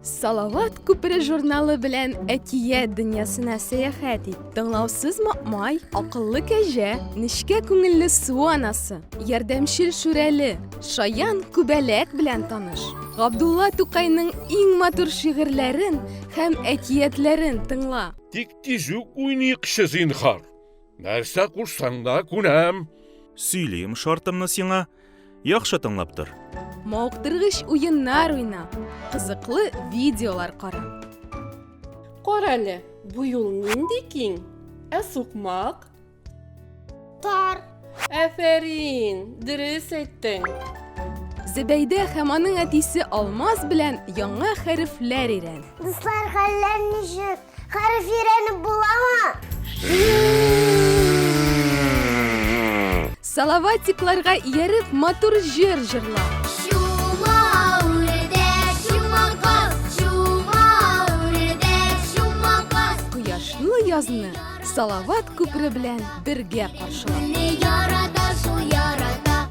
Салават күпере журналы белән әкият дөньясына сәяхәт ит. Тыңлаусыз Май, акыллы кәҗә, нечкә күңелле су анасы, ярдәмчел шүрәле, шаян күбәләк белән таныш. Габдулла Тукайның иң матур шигырьләрен һәм әкиятләрен тыңла. Тик тизүк уйныйкчы, зинһар. Нәрсә кушсаң да күнәм. Сөйлим шартымны сиңа. Яхшы тыңлап тор. Мавыктыргыч уеннар уйна, кызыклы видеолар кара. Кара әле, бу юл нинди киң? Ә сукмак? Тар. Афәрин, дөрес әйттең. Зөбәйдә һәм аның әтисе Алмаз белән яңа хәрефләр өйрән. Дуслар, хәлләр ничек? Хәреф өйрәнеп буламы? Салаватикларга ияреп матур җыр җырла. Чума үрдәк, чума каз, чума үрдәк, чума каз. Кояшлы язны Салават күпере белән бергә каршыла. Ярата.